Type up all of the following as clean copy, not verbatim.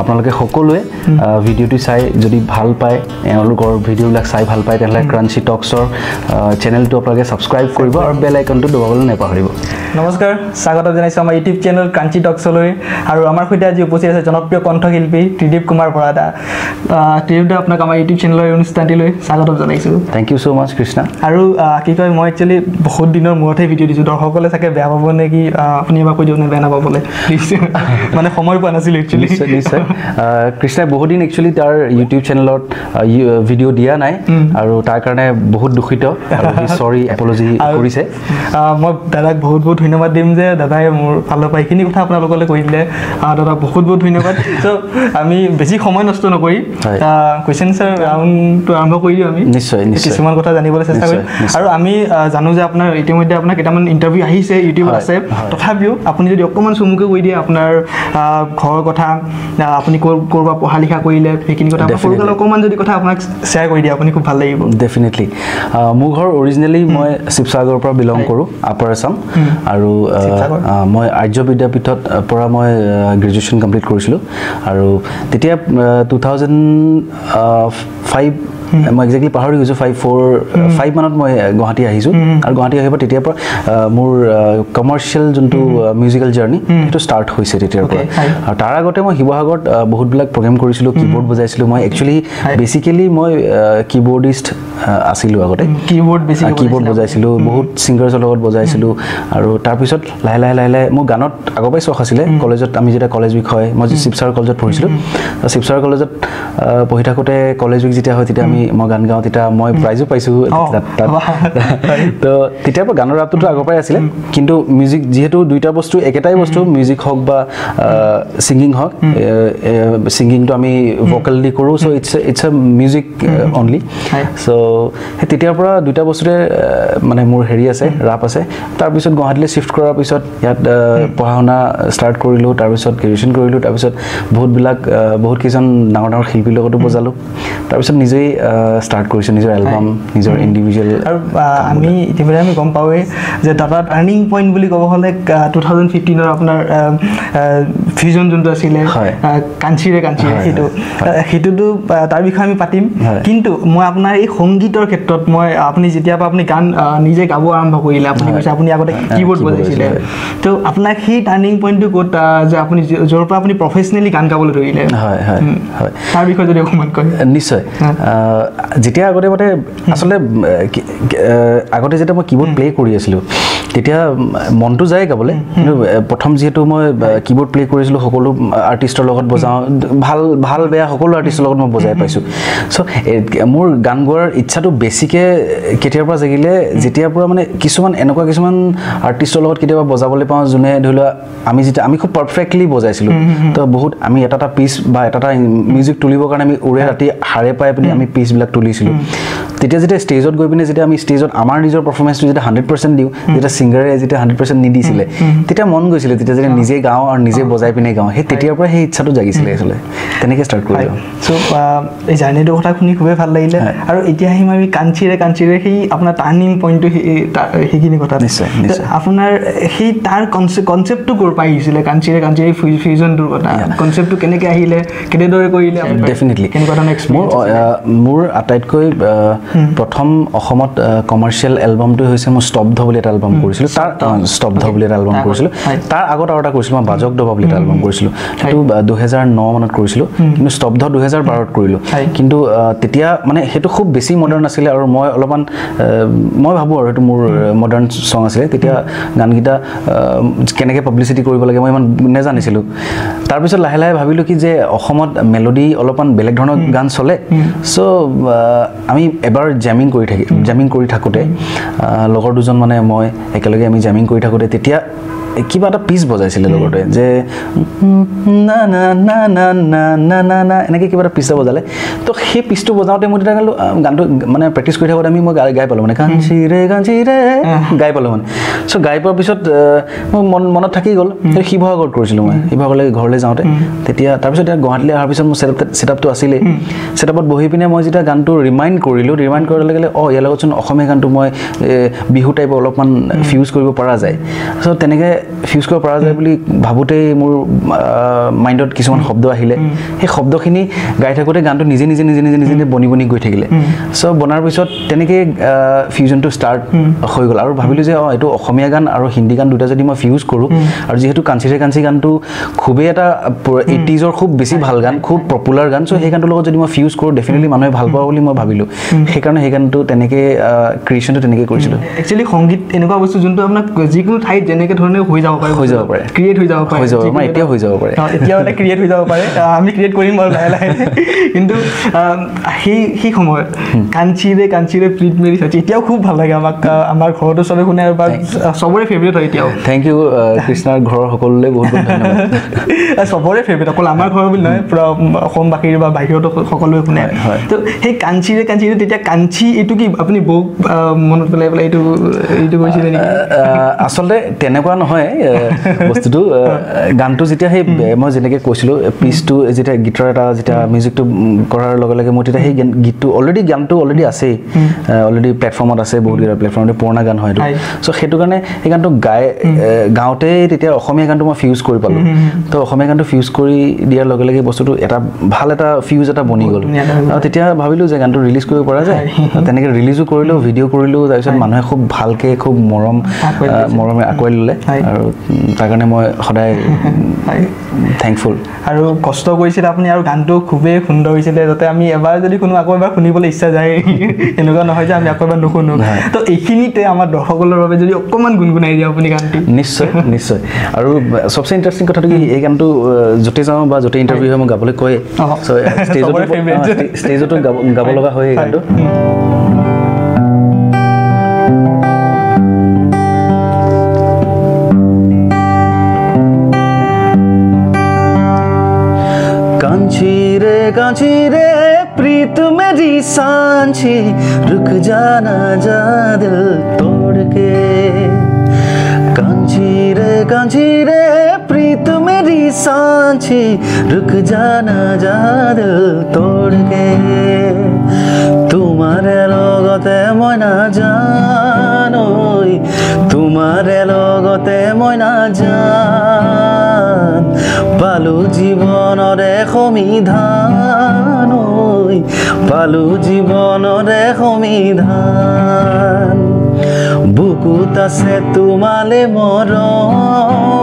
আপোনালোকে সকলোৱে ভিডিঅ'টো চাই যদি ভাল পায়, এওঁলোকৰ ভিডিঅ'বিলাক চাই ভাল পায়, তেনেহ'লে ক্ৰাঞ্চি টক্সৰ চেনেলটো আপোনালোকে ছাবস্ক্ৰাইব কৰিব আৰু বেল আইকনটো দবাবলৈ নাপাহৰিব। নমস্কাৰ, স্বাগতম জনাইছোঁ আমাৰ ইউটিউব চেনেল ক্ৰাঞ্চি টক্সলৈ। আৰু আমাৰ সৈতে আজি উপস্থিত আছে জনপ্ৰিয় কণ্ঠশিল্পী ত্ৰিদীপ কুমাৰ বৰাদা। ত্ৰিদীপ দা, আপোনাক আমাৰ ইউটিউব চেনেলৰ এই অনুষ্ঠানটিলৈ স্বাগতম জনাইছোঁ। Thank you so much Krishna. আৰু কি কয়, মই একচুৱেলি বহুত দিনৰ মূৰতহে ভিডিঅ' দিছোঁ, দৰ্শকসকলে চাগে বেয়া পাব নেকি, আপুনি এবাৰ কৈ দিয়ক নে বেয়া নাপাবলৈ প্লিজ, মানে সময় পোৱা নাছিলোঁ একচুৱেলি। নিশ্চয় নিশ্চয়, কৃষ্ণাই বহুত দিন একচুৱেলি তাৰ ইউটিউব চেনেলত ভিডিঅ' দিয়া নাই আৰু তাৰ কাৰণে বহুত দুখিত, চৰি এপলজি কৰিছে। মই দাদাক বহুত বহুত ধন্যবাদ দিম যে দাদাই মোৰ ফালৰ পৰা এইখিনি কথা আপোনালোকলৈ কৈ দিলে। দাদা বহুত বহুত ধন্যবাদ। চ' আমি বেছি সময় নষ্ট নকৰি কুৱেশ্যন এনচাৰ ৰাউণ্ডটো আৰম্ভ কৰি দিওঁ আমি। নিশ্চয় নিশ্চয়, কিছুমান কথা জানিবলৈ চেষ্টা কৰিম। আৰু আমি জানো যে আপোনাৰ ইতিমধ্যে আপোনাৰ কেইটামান ইণ্টাৰভিউ আহিছে, ইউটিউবত আছে, তথাপিও আপুনি যদি অকণমান চমুকৈ কৈ দিয়ে আপোনাৰ ঘৰৰ কথা, আপুনি ক'ৰবাত পঢ়া লিখা কৰিলে সেইখিনি কথা, সৰুকালৰ অকণমান যদি কথা আপোনাক শ্বেয়াৰ কৰি দিয়ে আপুনি খুব ভাল লাগিব। ডেফিনেটলি, মোৰ ঘৰ অৰিজিনেলি মই শিৱসাগৰৰ পৰা বিলং কৰোঁ, আপাৰ আছাম। আৰু মই আৰ্য বিদ্যাপীঠত পৰা মই গ্ৰেজুৱেশ্যন কমপ্লিট কৰিছিলোঁ। আৰু তেতিয়া 2005, মই একজেক্টলি পাহৰি গৈছোঁ, 5 4 5 মানত মই গুৱাহাটী আহিছোঁ। আৰু গুৱাহাটী আহিব তেতিয়াৰ পৰা মোৰ কমাৰ্চিয়েল যোনটো মিউজিকেল জাৰ্ণি সেইটো ষ্টাৰ্ট হৈছে তেতিয়াৰ পৰা। আৰু তাৰ আগতে মই শিৱসাগৰত বহুতবিলাক প্ৰগ্ৰেম কৰিছিলোঁ, কীবৰ্ড বজাইছিলোঁ। মই একচুৱেলি বেচিকেলি মই কীবৰ্ডিষ্ট আছিলোঁ আগতে, কীবৰ্ড বজাইছিলোঁ, বহুত ছিংগাৰ্ছৰ লগত বজাইছিলোঁ। আৰু তাৰপিছত লাহে লাহে লাহে লাহে মোৰ গানত আগৰ পৰাই চখ আছিলে। কলেজত আমি যেতিয়া কলেজ উইক হয়, মই শিৱসাগৰ কলেজত পঢ়িছিলোঁ, শিৱসাগৰ কলেজত পঢ়ি থাকোঁতে কলেজ উইক যেতিয়া হয় তেতিয়া আমি মই গান গাওঁ, তেতিয়া মই প্ৰাইজো পাইছোঁ তাত। তো তেতিয়াৰ পৰা গানৰ ৰাপটোতো আগৰ পৰাই আছিলে, কিন্তু মিউজিক যিহেতু দুইটা বস্তু একেটাই বস্তু, মিউজিক হওক বা ছিংগিং হওক, ছিংগিংটো আমি ভকেল দি কৰোঁ, so it's a music only. So সেই তেতিয়াৰ পৰা দুইটা বস্তুৰে মানে মোৰ হেৰি আছে, ৰাপ আছে। তাৰপিছত গুৱাহাটীলৈ শ্বিফ্ট কৰাৰ পিছত ইয়াত পঢ়া শুনা ষ্টাৰ্ট কৰিলোঁ, তাৰপিছত গ্ৰেজুৱেশ্যন কৰিলোঁ, তাৰপিছত বহুতবিলাক বহুতকেইজন ডাঙৰ ডাঙৰ শিল্পীৰ লগতো বজালোঁ। তাৰপিছত নিজেই ষ্টাৰ্ট কৰিছোঁ নিজৰ এলবাম, নিজৰ ইণ্ডিভিজুৱেল। আৰু আমি ইতিমধ্যে আমি গম পাওঁৱেই যে দাদা টাৰ্ণিং পইণ্ট বুলি ক'ব হ'লে 2015ৰ আপোনাৰ ফিউজন যোনটো আছিলে কাঞ্চিৰে কাঞ্চিৰে, সেইটো সেইটোতো তাৰ বিষয়ে আমি পাতিম। কিন্তু মই আপোনাৰ এই সংগীতৰ ক্ষেত্ৰত মই আপুনি যেতিয়াৰ পৰা আপুনি গান নিজে গাব আৰম্ভ কৰিলে, আপুনি কৈছে আপুনি আগতে কীবৰ্ড বজাইছিলে, তো আপোনাৰ সেই টাৰ্ণিং পইণ্টটো ক'ত যে আপুনি য'ৰ পৰা আপুনি প্ৰফেচনেলি গান গাবলৈ ধৰিলে? হয় হয় হয়, তাৰ বিষয়ে যদি অকণমান কয়। নিশ্চয়, যেতিয়া আগতে মানে আচলতে আগতে যেতিয়া মই কীবৰ্ড প্লে' কৰি আছিলোঁ তেতিয়া মনটো যায় গাবলৈ, কিন্তু প্ৰথম যিহেতু মই কীবৰ্ড প্লে' কৰিছিলোঁ, সকলো আৰ্টিষ্টৰ লগত বজাওঁ, ভাল ভাল বেয়া সকলো আৰ্টিষ্টৰ লগত মই বজাই পাইছোঁ। চ' মোৰ গান গোৱাৰ ইচ্ছাটো বেছিকৈ কেতিয়াৰ পৰা জাগিলে, যেতিয়াৰ পৰা মানে কিছুমান এনেকুৱা কিছুমান আৰ্টিষ্টৰ লগত কেতিয়াবা বজাবলৈ পাওঁ, যোনে ধৰি লোৱা আমি যেতিয়া আমি খুব পাৰফেক্টলি বজাইছিলোঁ, তো বহুত আমি এটা এটা পিচ বা এটা এটা মিউজিক তুলিবৰ কাৰণে আমি ওৰে ৰাতি সাৰে পাই পিনি আমি পিচবিলাক তুলিছিলোঁ। তেতিয়া যেতিয়া ষ্টেজত গৈ পিনে যেতিয়া আমি ষ্টেজত আমাৰ নিজৰ পাৰফৰ্মেঞ্চটো যেতিয়া 100% দিওঁ, যেতিয়া ছিংগাৰে যেতিয়া 100% নিদিছিলে, তেতিয়া মন গৈছিলে তেতিয়া যেতিয়া নিজে গাওঁ আৰু নিজে বজাই পিনে গাওঁ, সেই তেতিয়াৰ পৰা সেই ইচ্ছাটো জাগিছিলে আচলতে, তেনেকৈ ষ্টাৰ্ট কৰিলোঁ। চ' এই জাৰ্ণিটোৰ কথা শুনি খুবেই ভাল লাগিলে। আৰু এতিয়া আহিম আমি কাঞ্চিৰে কাঞ্চিৰে সেই আপোনাৰ টাৰ্ণিং পইণ্টটো, সেইখিনি কথা। নিশ্চয় নিশ্চয়, আপোনাৰ সেই তাৰ কনচেপ্টটো ক'ৰ পৰা আহিছিলে কাঞ্চিৰে কাঞ্চিৰে ফিউজনটোৰ কথা, কনচেপ্টটো কেনেকৈ আহিলে, কেনেদৰে কৰিলে? ডেফিনেটলি, কেনেকুৱা ধৰণৰ এক্সপিৰিয়েঞ্চ? মোৰ আটাইতকৈ প্ৰথম অসমত কমাৰ্চিয়েল এলবামটোৱে হৈছে মোৰ স্তব্ধ বুলি এটা এলবাম কৰিছিলোঁ। তাৰ স্তব্ধ বুলি এটা এলবাম কৰিছিলোঁ, তাৰ আগত আৰু এটা কৰিছিলোঁ মই বাজক দবা বুলি এটা এলবাম কৰিছিলোঁ, সেইটো 2009 মানত কৰিছিলোঁ। কিন্তু স্তব্ধ 2012ত কৰিলোঁ। কিন্তু তেতিয়া মানে সেইটো খুব বেছি মডাৰ্ণ আছিলে আৰু মই অলপমান মই ভাবোঁ আৰু সেইটো মোৰ মডাৰ্ণ ছং আছিলে। তেতিয়া গানকেইটা কেনেকৈ পাব্লিচিটি কৰিব লাগে মই ইমান নেজানিছিলোঁ। তাৰপিছত লাহে লাহে ভাবিলোঁ কি যে অসমত মেলোডি অলপমান বেলেগ ধৰণৰ গান চলে, চ' আমি এবাৰ জেমিং কৰি থাকোঁতে লগৰ দুজন মানে মই একেলগে আমি জেমিং কৰি থাকোঁতে তেতিয়া কিবা এটা পিচ বজাইছিলে লগতে, যে না না না না না না না না এনেকৈ কিবা এটা পিচ এটা বজালে। তো সেই পিচটো বজাওঁতে মই তেতিয়া গালোঁ, গানটো মানে প্ৰেক্টিছ কৰি থাকোঁতে আমি মই গাই পালোঁ, মানে কাঞ্চিৰে কাঞ্চিৰে গাই পালোঁ মানে। চ' গাই পোৱাৰ পিছত মোৰ মনত থাকি গ'ল। সেইটো শিৱসাগৰত কৰিছিলোঁ মই, শিৱসাগৰলৈ ঘৰলৈ যাওঁতে তেতিয়া। তাৰপিছত এতিয়া গুৱাহাটীলৈ অহাৰ পিছত মোৰ ছেটআপটো আছিলেই, ছেটআপত বহি পিনে মই যেতিয়া গানটো ৰিমাইণ্ড কৰিলোঁ, ৰিমাইণ্ড কৰাৰ লগে লগে অঁ ইয়াৰ লগতচোন অসমীয়া গানটো মই বিহু টাইপৰ অলপমান ফিউজ কৰিব পৰা যায়। চ' তেনেকৈ ফিউজ কৰিব পৰা যায় বুলি ভাবোঁতেই মোৰ মাইণ্ডত কিছুমান শব্দ আহিলে, সেই শব্দখিনি গাই থাকোঁতে গানটো নিজে নিজে নিজে নিজে নিজে বনি বনি গৈ থাকিলে। চ' বনাৰ পিছত তেনেকৈ ফিউজনটো ষ্টাৰ্ট হৈ গ'ল আৰু ভাবিলোঁ যে অঁ এইটো অসমীয়া গান আৰু হিন্দী গান দুটা যদি মই ফিউজ কৰোঁ, আৰু যিহেতু কাঞ্চিৰে কাঞ্চি গানটো খুবেই এটা 80s খুব বেছি ভাল গান, খুব পপুলাৰ গান, চ' সেই গানটোৰ লগত যদি মই ফিউজ কৰোঁ ডেফিনেটলি মানুহে ভাল পাব বুলি মই ভাবিলোঁ। সেইকাৰণে সেই গানটো তেনেকৈ ক্ৰিয়েশ্যনটো তেনেকৈ কৰিছিলোঁ। একচুৱেলি সংগীত এনেকুৱা বস্তু যোনটো আপোনাক যিকোনো ঠাইত যেনেকৈ ধৰণে হৈ যাব পাৰে, হৈ যাব পাৰে, ক্ৰিয়েট হৈ যাব পাৰে, হৈ যাব পাৰে, এতিয়াও হৈ যাব পাৰে, এতিয়াও এটা ক্ৰিয়েট হৈ যাব পাৰে, আমি ক্ৰিয়েট কৰিম বাৰু লাহে লাহে। কিন্তু সেই সময়ত কাঞ্চিৰে কাঞ্চিৰে প্ৰীত মেৰি চাইছে এতিয়াও খুব ভাল লাগে আমাক, আমাৰ ঘৰতো চবে শুনে বা চবৰে ফেভৰেট হয় এতিয়াও। Thank U কৃষ্ণাৰ ঘৰৰ সকলোলৈ বহুত বহুত ধন্যবাদ। চবৰে ফেভৰেট, অকল আমাৰ ঘৰৰ বুলি নহয়, পূৰা অসমবাসীৰ বা বাহিৰতো সকলোৱে শুনে। তো সেই কাঞ্চিৰে কাঞ্চিৰে তেতিয়া কাঞ্চি এইটো কি আপুনি বৌক মনত পেলাই পেলাই এইটো এইটো কৈছিলে নেকি? আচলতে তেনেকুৱা নহয় বস্তুটো। গানটো যেতিয়া সেই মই যেনেকৈ কৈছিলোঁ পিচটো যেতিয়া গীতৰ এটা যেতিয়া মিউজিকটো কৰাৰ লগে লগে মই তেতিয়া সেই গীতটো অলৰেডি গানটো অলৰেডি আছেই, অলৰেডি প্লেটফৰ্মত আছে, বহুতকেইটা প্লেটফৰ্মতে পুৰণা গান হয় এইটো। চ' সেইটো কাৰণে সেই গানটো গাওঁতেই তেতিয়া অসমীয়া গানটো মই ফিউজ কৰি পালোঁ। তো অসমীয়া গানটো ফিউজ কৰি দিয়াৰ লগে লগে বস্তুটো এটা ভাল এটা ফিউজ এটা বনি গ'ল। আৰু তেতিয়া ভাবিলোঁ যে গানটো ৰিলিজ কৰিব পৰা যায়, তেনেকৈ ৰিলিজো কৰিলোঁ, ভিডিঅ' কৰিলোঁ। তাৰপিছত মানুহে খুব ভালকৈ খুব মৰমে আঁকোৱালি ল'লে আৰু তাৰ কাৰণে মই সদায় থেংকফুল। আৰু কষ্ট কৰিছিলে আপুনি আৰু গানটো খুবেই সুন্দৰ হৈছিলে, যাতে আমি এবাৰ যদি শুনো আকৌ এবাৰ শুনিবলৈ ইচ্ছা যায়, এনেকুৱা নহয় যে আমি আকৌ এবাৰ নুশুনো। তো এইখিনিতে আমাৰ দৰ্শকসকলৰ বাবে যদি অকণমান গুণগুণাই দিয়ে আপুনি গানটি। নিশ্চয় নিশ্চয়। আৰু চবচে ইণ্টাৰেষ্টিং কথাটো কি, এই গানটো য'তে যাওঁ বা য'তে ইণ্টাৰভিউ হয় মই গাবলৈ কয়ে, ষ্টেজতো গাব লগা হয় এই গানটো। कांची रे कांची रे प्रीत मेरी सांची, रुक जाना जा दिल तोड़ के। कांची रे प्रीत मेरी सांची, रुक जाना जा दिल तोड़ के। तुम्हारे লগতে মই নাজানো, তোমাৰে লগতে মই নাজান, পালো জীৱনৰে সমিধান, পালো জীৱনৰে সমিধান। বুকুত আছে তোমালে মৰম,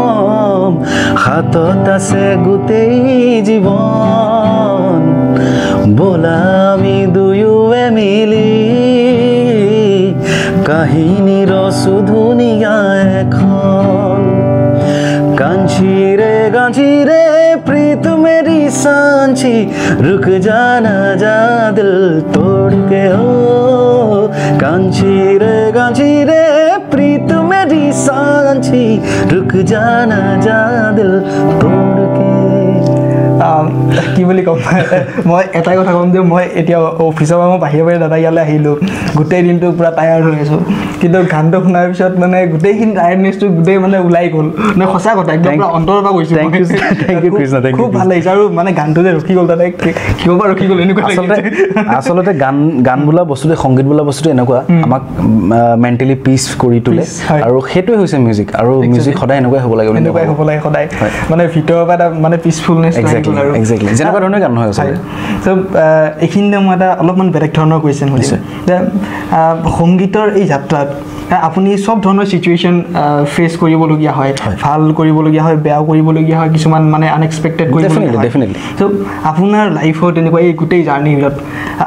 হাতত আছে গোটেই জীৱন, বোলা আমি দুয়োৱে মিলি কাহিনী ৰচো ধুনীয়া এখন। कांची रे प्रीत मेरी सांची, रुक जाना जा दिल तोड़ के। हो कांची रे प्रीत मेरी सांची, रुक जाना जा दिल तोड़ के। কি বুলি ক'ম মই, এটাই কথা ক'ম যে মই এতিয়া অফিচৰ পৰা মই বাহিৰে বাহিৰে দাদা ইয়ালৈ আহিলোঁ, গোটেই দিনটো পূৰা টায়াৰ্ড হৈ আছোঁ, কিন্তু গানটো শুনাৰ পিছত মানে গোটেইখিনি টায়াৰ্ডনেছটো গোটেই মানে ওলাই গ'ল। মানে সঁচা কথা, একদম পূৰা অন্তৰৰ পৰা কৈছোঁ, খুব ভাল লাগিছে। আৰু মানে গানটো যে ৰখি গ'ল দাদা, কিয় বা ৰখি গ'ল এনেকুৱা। আচলতে গান বোলা বস্তুটো, সংগীত বোলা বস্তুটো এনেকুৱা আমাক মেণ্টেলি পিচ কৰি তোলে, আৰু সেইটোৱে হৈছে মিউজিক। আৰু মিউজিক সদায় এনেকুৱাই হ'ব লাগে, এনেকুৱাই হ'ব লাগে সদায়, মানে ভিতৰৰ পৰা এটা মানে পিচফুলনেছ। এক্সেক্টলি, যেনেকুৱা ধৰণৰ গান নহয় আচলতে। চ' এইখিনিতে মই এটা অলপমান বেলেগ ধৰণৰ কুৱেশ্যন সুধিছোঁ যে সংগীতৰ এই যাত্ৰাত আপুনি চব ধৰণৰ চিটুৱেশ্যন ফেচ কৰিবলগীয়া হয়, ভাল কৰিবলগীয়া হয়, বেয়াও কৰিবলগীয়া হয়, কিছুমান মানে আনএক্সপেক্টেড কৰিবলগীয়া হয়। চ' আপোনাৰ লাইফত তেনেকুৱা এই গোটেই জাৰ্ণিৰ ভিতৰত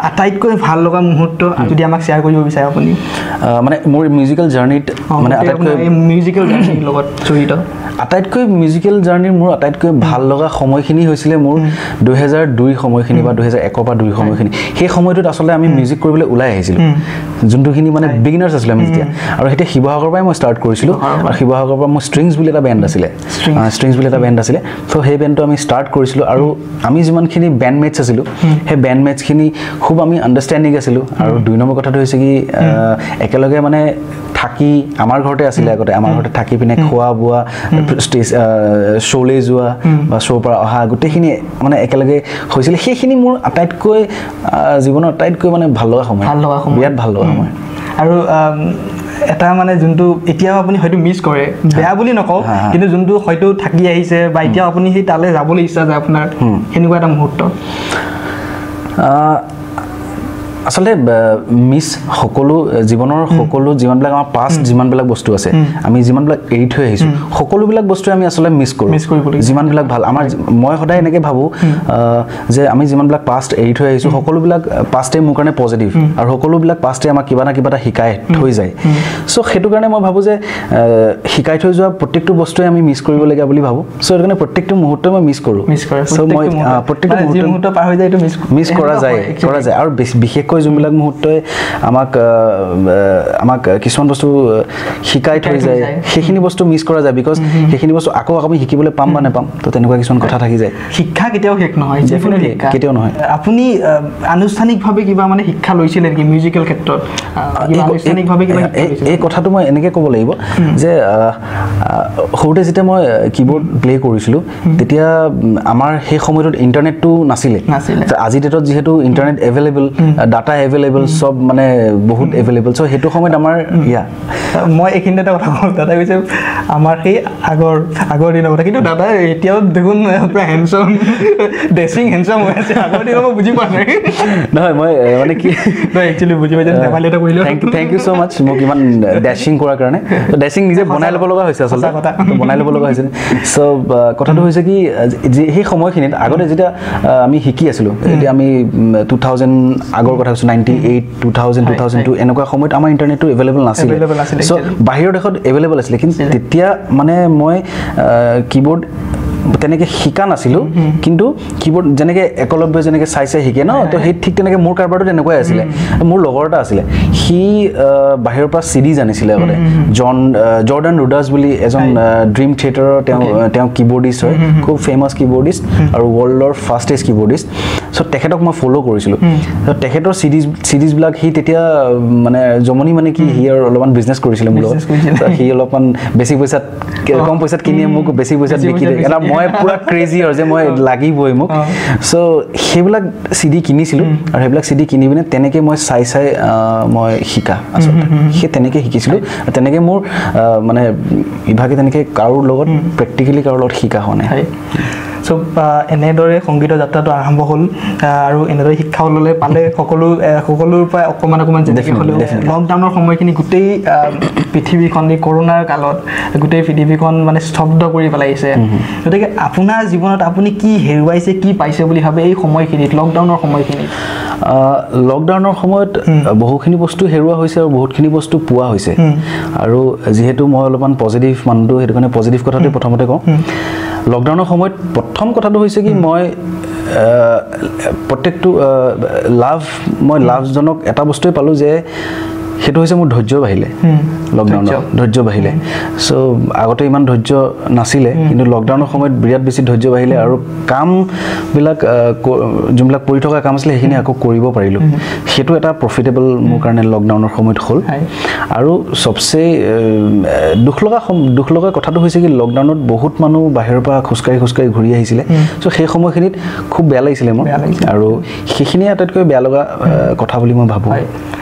আটাইতকৈ ভাল লগা মুহূৰ্ত যদি আমাক শ্বেয়াৰ কৰিব বিচাৰে আপুনি? মানে মোৰ মিউজিকেল জাৰ্ণিত, মানে আটাইতকৈ মিউজিকেল জাৰ্ণিৰ লগত জড়িত আটাইতকৈ মিউজিকেল জাৰ্ণিৰ মোৰ আটাইতকৈ ভাল লগা সময়খিনি হৈছিলে মোৰ 2002 সময়খিনি বা 2001 পৰা 2 সময়খিনি। সেই সময়টোত আচলতে আমি মিউজিক কৰিবলৈ ওলাই আহিছিলোঁ, যোনটোখিনি মানে বিগিনাৰ্ছ আছিলোঁ আমি তেতিয়া। আৰু তেতিয়া শিৱসাগৰৰ পৰাই মই ষ্টাৰ্ট কৰিছিলোঁ, আৰু শিৱসাগৰৰ পৰা মোৰ ষ্ট্ৰিংছ বুলি এটা বেণ্ড আছিলে, ষ্ট্ৰিংছ বুলি এটা বেণ্ড আছিলে। চ' সেই বেণ্ডটো আমি ষ্টাৰ্ট কৰিছিলোঁ, আৰু আমি যিমানখিনি বেণ্ডমেটছ আছিলোঁ সেই বেণ্ডমেটছখিনি খুব আমি আণ্ডাৰষ্টেণ্ডিং আছিলোঁ। আৰু 2 নম্বৰ কথাটো হৈছে কি, একেলগে মানে থাকি, আমাৰ ঘৰতে আছিলে আগতে, আমাৰ ঘৰতে থাকি পিনে খোৱা বোৱা, ষ্টেজ শ্ব'লৈ যোৱা বা শ্ব'ৰ পৰা অহা, গোটেইখিনি মানে একেলগে হৈছিলে। সেইখিনি মোৰ আটাইতকৈ জীৱনৰ আটাইতকৈ মানে ভাল লগা সময়, ভাল লগা সময়, বিৰাট ভাল লগা সময়। আৰু এটা মানে যোনটো এতিয়াও আপুনি হয়তো মিছ কৰে, বেয়া বুলি নকওঁ, কিন্তু যোনটো হয়তো থাকি আহিছে বা এতিয়াও আপুনি সেই তালৈ যাবলৈ ইচ্ছা যায় আপোনাৰ, সেনেকুৱা এটা মুহূৰ্ত? আচলতে মিছ সকলো জীৱনৰ সকলো যিমানবিলাক আমাৰ পাষ্ট যিমানবিলাক বস্তু আছে, আমি যিমানবিলাক এৰি থৈ আহিছোঁ, সকলোবিলাক বস্তুৱে আমি আচলতে মিছ কৰোঁ। যিমানবিলাক ভাল আমাৰ, মই সদায় এনেকৈ ভাবোঁ যে আমি যিমানবিলাক পাষ্ট এৰি থৈ আহিছোঁ সকলোবিলাক পাষ্টেই মোৰ কাৰণে পজিটিভ আৰু সকলোবিলাক পাষ্টে আমাক কিবা না কিবা এটা শিকাই থৈ যায়। চ' সেইটো কাৰণে মই ভাবোঁ যে শিকাই থৈ যোৱা প্ৰত্যেকটো বস্তুৱে আমি মিছ কৰিবলগীয়া বুলি ভাবোঁ। চ' সেইটো কাৰণে প্ৰত্যেকটো মুহূৰ্তই মই মিছ কৰোঁ। চ' মই প্ৰত্যেকটো মুহূৰ্ত পাৰ হৈ যায় এইটো মিছ কৰা যায়। আৰু বিশেষকৈ যোনবিলাক মুহূৰ্তই আমাক আমাক কিছুমান বস্তু শিকাই থৈ যায়, সেইখিনি বস্তু মিছ কৰা যায়, because সেইখিনি বস্তু আকৌ আমি শিকিবলৈ পাম বা নাপাম, তো তেনেকুৱা কিছুমান কথা থাকি যায়। শিক্ষা কেতিয়াও শেষ নহয়, কেতিয়াও নহয়। আপুনি আনুষ্ঠানিকভাৱে কিবা মানে শিক্ষা লৈছিলে নেকি মিউজিকেল ক্ষেত্ৰত? আনুষ্ঠানিকভাৱে কিবা? এই কথাটো মই এনেকৈ ক'ব লাগিব যে সৰুতে যেতিয়া মই কীবৰ্ড প্লে কৰিছিলোঁ তেতিয়া আমাৰ সেই সময়টোত ইণ্টাৰনেটটো নাছিলে। আজিৰ ডেটত যিহেতু ইণ্টাৰনেট এভেইলেবল, ডাটা এভেইলেবল, চব মানে বহুত এভেইলেবল। চ' সেইটো সময়ত আমাৰ ইয়া মই এইখিনিতে এটা কথা কওঁ, দাদা কৈছে আমাৰ সেই আগৰ দিনৰ কথা, কিন্তু দাদা এতিয়াও দেখোন পুৰা হেণ্ডচাম, ড্ৰেছিং হেণ্ডচাম হৈ আছে। আগৰ দিনৰ মই বুজি পোৱা নাই। নহয়, মই মানে কি একচুৱেলি বুজি পাইছোঁ, ধেমালি এটা কৰিলোঁ। Thank you so মাছ মোক ইমান ডেচিং কৰাৰ কাৰণে। ডেচিং নিজে বনাই ল'ব লগা হৈছে, আচলতে বনাই ল'ব লগা হৈছে। চ' কথাটো হৈছে কি, সেই সময়খিনিত আগতে যেতিয়া আমি শিকি আছিলোঁ, এতিয়া আমি 2000 আগৰ কথা কৈছোঁ, 98, 2000, 2002 এনেকুৱা সময়ত আমাৰ ইণ্টাৰনেটটো এভেইলেবল নাছিলে। চ' বাহিৰৰ দেশত এভেইলেবল আছিলে, কিন্তু তেতিয়া মানে মই কীবৰ্ড তেনেকৈ শিকা নাছিলোঁ, কিন্তু কীবৰ্ড যেনেকৈ একলব্য যেনেকৈ চাই চাই শিকে ন, তো সেই ঠিক তেনেকৈ মোৰ কাৰবাৰটো তেনেকুৱাই আছিলে। মোৰ লগৰ এটা আছিলে, সি বাহিৰৰ পৰা চিডিজ আনিছিলে আগতে। জৰ্ডান ৰুডাছ বুলি এজন ড্ৰিম থিয়েটাৰৰ তেওঁ কীবৰ্ডিষ্ট হয়, খুব ফেমাছ কীবৰ্ডিষ্ট আৰু ৱৰ্ল্ডৰ ফাষ্টেষ্ট কীবৰ্ডিষ্ট। চ' তেখেতক মই ফ'ল' কৰিছিলোঁ। ত' তেখেতৰ চিডিজবিলাক সি তেতিয়া মানে জমনি, মানে কি সি আৰু অলপমান বিজনেছ কৰিছিলে মোৰ লগত, সি অলপমান বেছি পইচাত কম পইচাত কিনিয়ে মোক বেছি পইচাত বিকি দিয়ে। এটা মই পূৰা ক্ৰেজি আৰু যে মই লাগিবই মোক। চ' সেইবিলাক চিডি কিনিছিলোঁ আৰু সেইবিলাক চিডি কিনি পিনে তেনেকৈ মই চাই চাই মই শিকা, আচলতে সেই তেনেকৈ শিকিছিলোঁ। তেনেকৈ মোৰ মানে ইভাগে তেনেকৈ কাৰোৰ লগত প্ৰেক্টিকেলি কাৰোৰ লগত শিকা হোৱা নাই। চ' এনেদৰে সংগীতৰ যাত্ৰাটো আৰম্ভ হ'ল আৰু এনেদৰে শিক্ষাও ল'লে, পালে সকলোৰ পৰাই অকণমান অকণমান যেনেকৈ হ'লেও। লকডাউনৰ সময়খিনি গোটেই পৃথিৱীখন, এই কৰোণাৰ কালত গোটেই পৃথিৱীখন মানে স্তব্ধ কৰি পেলাইছে। গতিকে আপোনাৰ জীৱনত আপুনি কি হেৰুৱাইছে, কি পাইছে বুলি ভাবে এই সময়খিনিত, লকডাউনৰ সময়খিনিত? লকডাউনৰ সময়ত বহুখিনি বস্তু হেৰুৱা হৈছে আৰু বহুতখিনি বস্তু পোৱা হৈছে। আৰু যিহেতু মই অলপমান পজিটিভ মানুহটো, সেইটো কাৰণে পজিটিভ কথাটোৱে প্ৰথমতে কওঁ। লকডাউনৰ সময়ত প্ৰথম কথাটো হৈছে কি, মই প্ৰত্যেকটো লাভ, মই লাভজনক এটা বস্তুৱে পালোঁ যে সেইটো হৈছে মোৰ ধৈৰ্য বাঢ়িলে। লকডাউনত ধৈৰ্য বাঢ়িলে। চ' আগতে ইমান ধৈৰ্য নাছিলে, কিন্তু লকডাউনৰ সময়ত বিৰাট বেছি ধৈৰ্য বাঢ়িলে আৰু কামবিলাক যোনবিলাক পৰি থকা কাম আছিলে সেইখিনি আকৌ কৰিব পাৰিলোঁ। সেইটো এটা প্ৰফিটেবল মোৰ কাৰণে লকডাউনৰ সময়ত হ'ল। আৰু চবচে দুখ লগা কথাটো হৈছে কি, লকডাউনত বহুত মানুহ বাহিৰৰ পৰা খোজকাঢ়ি খোজকাঢ়ি ঘূৰি আহিছিলে। চ' সেই সময়খিনিত খুব বেয়া লাগিছিলে মোৰ, আৰু সেইখিনিয়ে আটাইতকৈ বেয়া লগা কথা বুলি মই ভাবোঁ।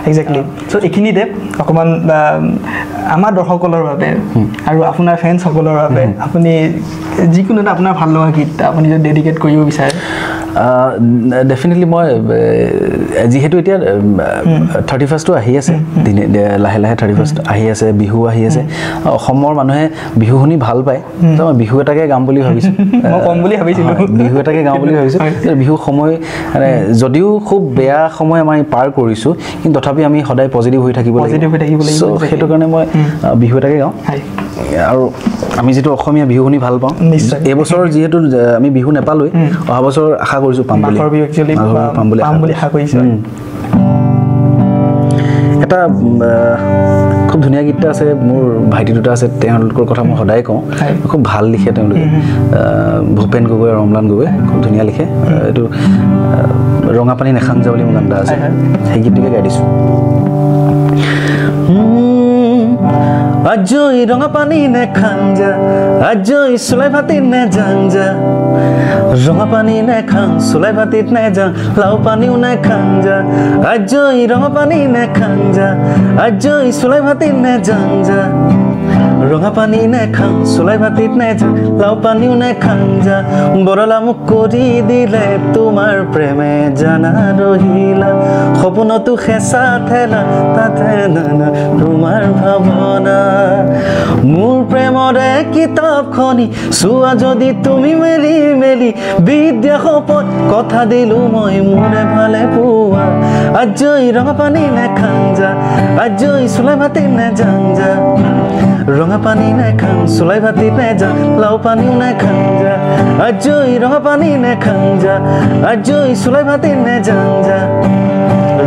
একজেক্টলি। চ' এইখিনিতে অকণমান আমাৰ দৰ্শকসকলৰ বাবে আৰু আপোনাৰ ফেনছসকলৰ বাবে আপুনি যিকোনো এটা আপোনাৰ ভাল লগা গীত আপুনি যদি ডেডিকেট কৰিব বিচাৰে? ডেফিনেটলি মই যিহেতু এতিয়া 31st আহি আছে, দিনে লাহে লাহে 31st আহি আছে, বিহু আহি আছে, অসমৰ মানুহে বিহু শুনি ভাল পায়, তো মই বিহু এটাকে গাম বুলি ভাবিছোঁ। মই ক'ম বুলি ভাবিছিলোঁ, বিহু এটাকে গাওঁ বুলি ভাবিছোঁ। বিহু সময় মানে যদিও খুব বেয়া সময় আমি পাৰ কৰিছোঁ, কিন্তু তথাপি আমি সদায় পজিটিভ হৈ থাকিব লাগিব। চ' সেইটো কাৰণে মই বিহু এটাকে গাওঁ। আৰু আমি যিটো অসমীয়া বিহু শুনি ভাল পাওঁ, এইবছৰ যিহেতু আমি বিহু নাপালোৱেই, অহা বছৰ আশা কৰিছোঁ পাম বুলি। পাম বুলি আশা কৰিছোঁ। এটা খুব ধুনীয়া গীত এটা আছে, মোৰ ভাইটি দুটা আছে, তেওঁলোকৰ কথা মই সদায় কওঁ, খুব ভাল লিখে তেওঁলোকে। ভূপেন গগৈ আৰু অম্লান গগৈ খুব ধুনীয়া লিখে। এইটো ৰঙাপানী নেখাং যা বুলি মোৰ গান এটা আছে, সেই গীতটোকে গাই দিছোঁ। আজৈ ৰঙা পানী নে খাঞ্জা আজৈ চুলাই ভাতি নে জাঞ্জা ৰঙা পানী নে খাং চুলাই ভাতিত নে যাং লাও পানীও নে খাঞ্জা আজৈ ৰঙা পানী নে খাঞ্জা আজৈ চুলাই ভাতি নে জাঞ্জা ৰঙা পানী নে খাং চুলাই ভাতিত নে যাং লাও পানীও নে খাঞ্জা বৰলা মোক কৰি দিলে তোমাৰ প্ৰেমে জানা ৰহিলা সপোনতো হেঁচা ঠেলা তাতে নানা তোমাৰ ভাৱনা মোৰ প্ৰেমৰে কিতাপখনি চোৱা যদি তুমি মেলি মেলি বিদ্যা শপত কথা দিলো মই মোৰে ভালে পোৱা আজৈ ৰঙা পানী নে খাঞ্জা আজৈ চুলাই ভাতি নে জাঞ্জা ৰঙা পানী নে খাং চুলাই ভাতি নে যাং লাও পানীও নে খাঞ্জা আজৈ ৰঙা পানী নে খাঞ্জা আজৈ চুলাই ভাতি নে জাঞ্জা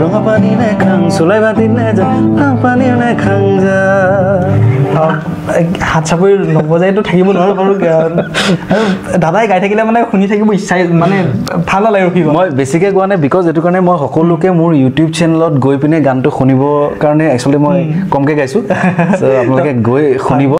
ৰঙা পানী নে খাং চুলাই ভাতি নে যাং লাও পানীও নে খাঞ্জা। হাত চাপৰি নবজাইতো থাকিব নোৱাৰো বাৰু, আৰু দাদাই গাই থাকিলে মানে শুনি থাকিব ইচ্ছাই মানে ভাল নালাগে ৰখিব। মই বেছিকৈ গোৱা নাই because এইটো কাৰণে মই সকলোকে মোৰ ইউটিউব চেনেলত গৈ পিনে গানটো শুনিবৰ কাৰণে একচুৱেলি মই কমকৈ গাইছোঁ, আপোনালোকে গৈ শুনিব।